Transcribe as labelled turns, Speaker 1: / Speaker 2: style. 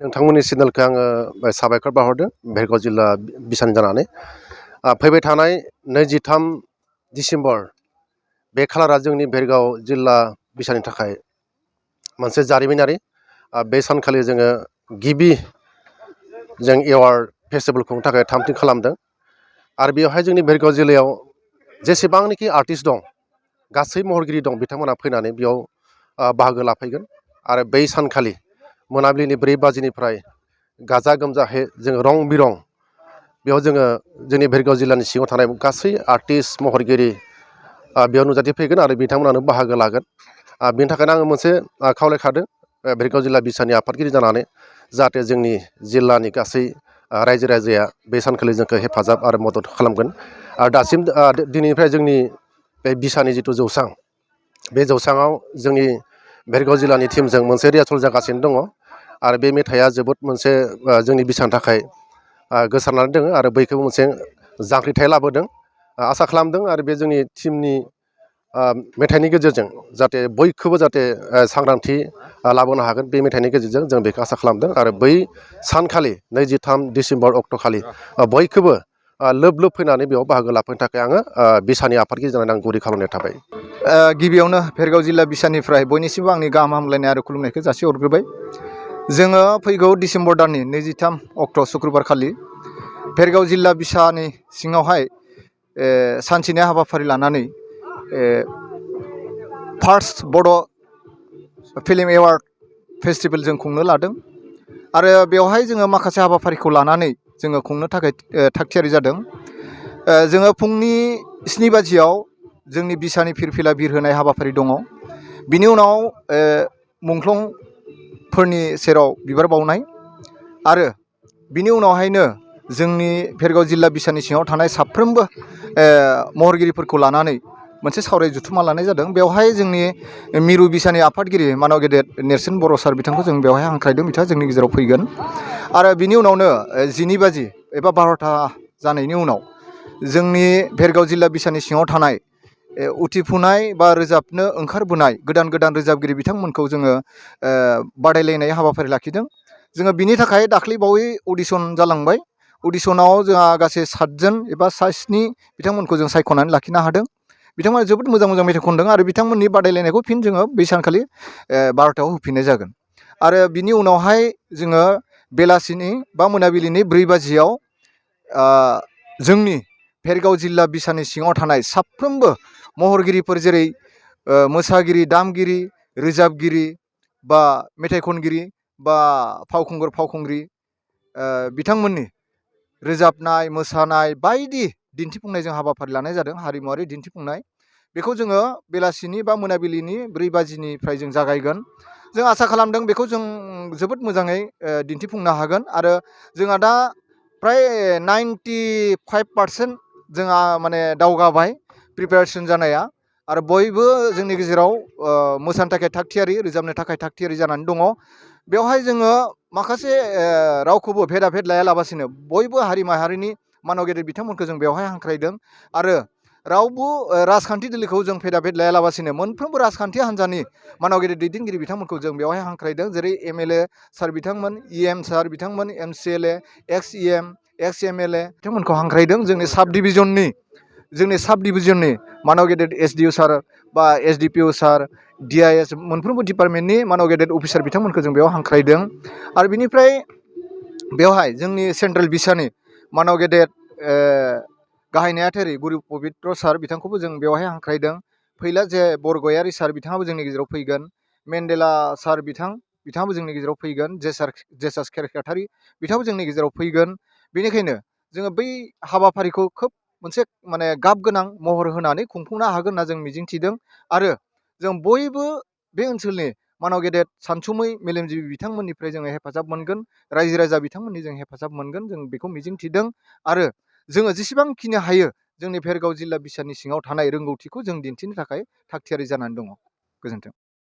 Speaker 1: नोंथांमोननि चेनेलखौ आङो साबायखर बावहरदों भेरगाव जिल्ला बिसानि जानानै फैबाय थानाय 23 डिसेम्बर बे खालारा जोंनि भेरगाव जिल्ला बिसानि थाखाय मोनसे जारिमिनारि बे सानखालि जोङो गिबि जों एवार्ड फेस्टिभेल खुंनो थाखाय थामथिम खालामदों आरो बेवहाय जोंनि भेरगाव जिल्लायाव जेसेबांनाखि आर्टिस्ट दं गासै महरगिरि दं बिथांमोना फैनानै बेयाव बाहागो लाफैगोन आरो बै सानखालि मोनाबिलिनि 4 बाजिनिफ्राय गाजा गोमजाहै जोङो रं बिरं बेयाव जोङो जोंनि भेरगाव जिल्लानि सिङाव थानाय गासै आर्टिस्ट महरगिरि बेयाव नुजाथिफैगोन आरो बिथांमोनानो बाहागो लागोन बेनि थाखायनो आङो मोनसे खावलायखादों भेरगाव जिल्ला बिसानि आफादगिरि जानानै जाहाथे जोंनि जिल्लानि गासै रायजो राजाया बे सानखालि जोंखौ हेफाजाब आरो मदद खालामगोन आरो दासिम दिनैनिफ्राय जोंनि बे बिसानि जिथु जौसां बे जौसाङाव जोंनि भेरगाव जिल्लानि टिमजों मोनसे रिहार्सेल जागासिनो दङ आरो बे मेथाइआ जोबोद मोनसे जोंनि बिसानि थाखाय गोसारनानै दङ आरो बैखौबो मोनसे जांख्रिथाय लाबोदों आसा खालामदों आरो बे जोंनि टिमनि मेथाइनि गेजेरजों जाहाथे बयखौबो जाहाथे सांग्रांथि लाबोनो हागोन बे मेथाइनि गेजेरजों जों बेखौ आसा खालामदों आरो बै सानखालि 23 डिसेम्बर अक्ट'खालि बयखौबो लोब लोब फैनानै बेयाव बाहागो लाफैनो थाखाय आङो बिसानि आफादगिरि जानानै आं गुरै खालामनाय थाबाय
Speaker 2: गिबियावनो भेरगाव जिल्ला बिसानिफ्राय बयनिसिमबो आंनि गाहाम हामलायनाय आरो खुलुमनायखौ जासिहरग्रोबाय जोङो फैगौ डिसेम्बर दाननि 23 अक्ट' शुक्रबार खालि भेरगाव जिल्ला बिसानि सिङावहाय सानसेनि हाबाफारि लानानै फार्स्ट बड' फिल्म एवार्ड फेस्टिभेल जों खुंनो लादों आरो बेवहाय जोङो माखासे हाबाफारिखौ लानानै जोङो खुंनो थाखाय थागथियारि जादों जोङो फुंनि 7 बाजियाव जोंनि बिसानि फिरफिला बिरहोनाय हाबाफारि दङ बिनि उनाव मुंख्लंफोरनि सेराव बिबार बावनाय आरो बिनि उनावहायनो जोंनि भेरगाव जिल्ला बिसानि सिङाव थानाय साफ्रोमबो महरगिरिफोरखौ लानानै मोनसे सावराय जुथुमा लानाय जादों बेवहाय जोंनि मिरु बिसानि आफादगिरि मानाव गेदेर नेर्सोन बर' सार बिथांखौ जों बेवहाय हांख्रायदों बिथाङा जोंनि गेजेराव फैगोन आरो बिनि उनावनो 12 बाजि एबा 12था जानायनि उनाव जोंनि भेरगाव जिल्ला बिसानि सिङाव थानाय उथिफुनाय बा रोजाबनो ओंखारबोनाय गोदान गोदान रोजाबगिरि बिथांमोनखौ जोङो बादायलायनाय हाबाफारि लाखिदों जोङो बिनि थाखाय दाख्लैबावै अडिसन जालांबाय अडिसनाव जोंहा गासै 7 जन एबा 7 बिथांमोनखौ जों सायख'नानै लाखिनो हादों बिथांमोना जोबोद मोजां मोजां मेथाइ खनदों आरो बिथांमोननि बादायलायनायखौ फिन जोङो बै सानखालि 12थायाव होफिननाय जागोन आरो बिनि उनावहाय जोङो बेलासिनि बा मोनाबिलिनि 4 बाजियाव जोंनि भेरगाव जिल्ला बिसानि सिङाव थानाय साफ्रोमबो महरगिरिफोर जेरै मोसागिरि दामगिरि रोजाबगिरि बा मेथाइ खनगिरि बा फावखुंगुर फावखुंग्रि बिथांमोननि रोजाबनाय मोसानाय बायदि दिन्थिफुंनायजों हाबाफारि लानाय जादों हारिमुवारि दिन्थिफुंनाय बेखौ जोङो बेलासिनि बा मोनाबिलिनि 4 बाजिनिफ्राय जों जागायगोन जों आसा खालामदों बेखौ जों जोबोद मोजाङै दिन्थिफुंनो हागोन आरो जोंहा दा प्राय 95% जोंहा माने दावगाबाय प्रिपेरेसन जानाया आरो बयबो जोंनि गेजेराव मोसानो थाखाय थागथियारि रोजाबनो थाखाय थागथियारि जानानै दङ बेवहाय जोङो माखासे रावखौबो भेदा भेद लायालाबासिनो बयबो हारि माहारिनि मानव गेदेर बिथांमोनखौ जों बेवहाय हांख्रायदों आरो रावबो राजखान्थि दोलोखौ जों भेदा भेद लायालाबासिनो मोनफ्रोमबो राजखान्थि हान्जानि मानव गेदेर दैदेनगिरि बिथांमोनखौ जों बेवहाय हांख्रायदों जेरै MLA सार बिथांमोन EM सार बिथांमोन MCLA एक्स EM एक्स MLA बिथांमोनखौ हांख्रायदों जोंनि साब डिभिजननि मानव गेदेर SDO सार बा SDPO सार DIS मोनफ्रोमबो डिपार्टमेन्टनि मानव गेदेर अफिसार बिथांमोनखौ जों बेयाव हांख्रायदों आरो बिनिफ्राय बेवहाय जोंनि सेन्ट्रेल बिसानि मानव गेदेर गाहाय नेहाथारि गुरु पबित्र सार बिथांखौबो जों बेवहाय हांख्रायदों फैला जे बरगयारि सार बिथाङाबो जोंनि गेजेराव फैगोन मेन्डेला सार बिथाङाबो जोंनि गेजेराव फैगोन जेसास केरकेटारि बिथाङाबो जोंनि गेजेराव फैगोन बेनिखायनो जोङो बै हाबाफारिखौ खोब मोनसे माने गाब गोनां महर होनानै खुंफुंनो हागोन होनना जों मिजिंथिदों आरो जों बयबो बे ओनसोलनि मानव गेदेर सानसुमै मेलेमजिबि बिथांमोननिफ्राय जोङो हेफाजाब मोनगोन रायजो राजा बिथांमोननि जों हेफाजाब मोनगोन जों बेखौ मिजिंथिदों आरो जोङो जेसेबांखिनि हायो जोंनि भेरगाव जिल्ला बिसानि सिङाव थानाय रोंगौथिखौ जों दिन्थिनो थाखाय थागथियारि जानानै दङ गोजोन्थों।